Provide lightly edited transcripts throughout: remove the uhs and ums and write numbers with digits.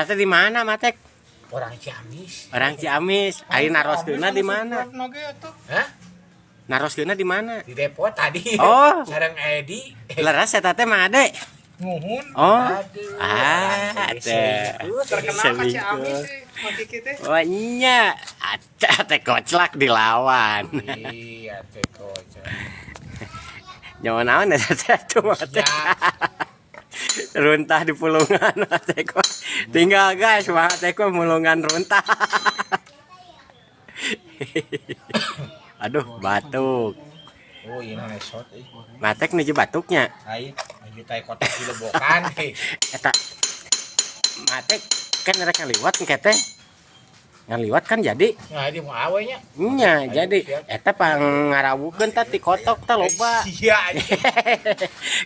Eta teh di mana, Matek? Orang Ciamis. Orang Ciamis. Ari naroskeunna di mana? Hah? Naroskeunna di mana? Di Depok tadi. Oh. Sareng Edi. Leres eta teh Mang Ade. Nuhun. Oh. Aduh. Ah, teh. Terkenal ka Ciamis sih, Mang Kiki teh. Oh nya, aca teh koclak dilawan. Iya, teh kocak. Nyawa naon eta teh atuh mah teh. Ya. Runtah di pulungan mah teh kok. Tinggal guys, mah teh kok mulungan runtah. Aduh, batuk. Oh, iya nesot euy. Matek nuju batuknya. Ai, nuju tai kotak di lebokan. Eta Matek kan rek ngaliwat engke teh. Ngaliwat kan jadi Nah, di mau awe nya. Nya, jadi eta pangarawukeun teh ti kotok teh loba. Sia anjing.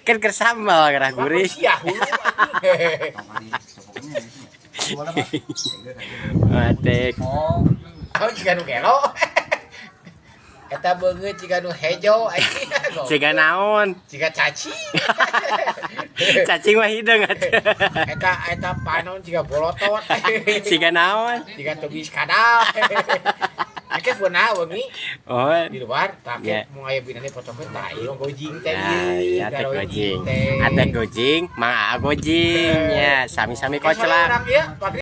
Kan keur sambal gerah gurih. Sia hulu. Matek. Oh, aku jiga nu gelo. Eta beungeut jiga nu hejo anjing. Siga naon? Jiga cacing. Cacing mah hideung atuh. Eta eta panon jiga bolotot. Siga naon? Jiga tubis kadal. Ake pernah wengi Oh. di luar tak Ya. mau aya binane fotokeun tah ieu gojing teh Nah, ieu, iya teh garo gojing. teh. Ate gojing, Mang Aa gojing ya, sami-sami Oke, koclak. urang ieu, pabrik.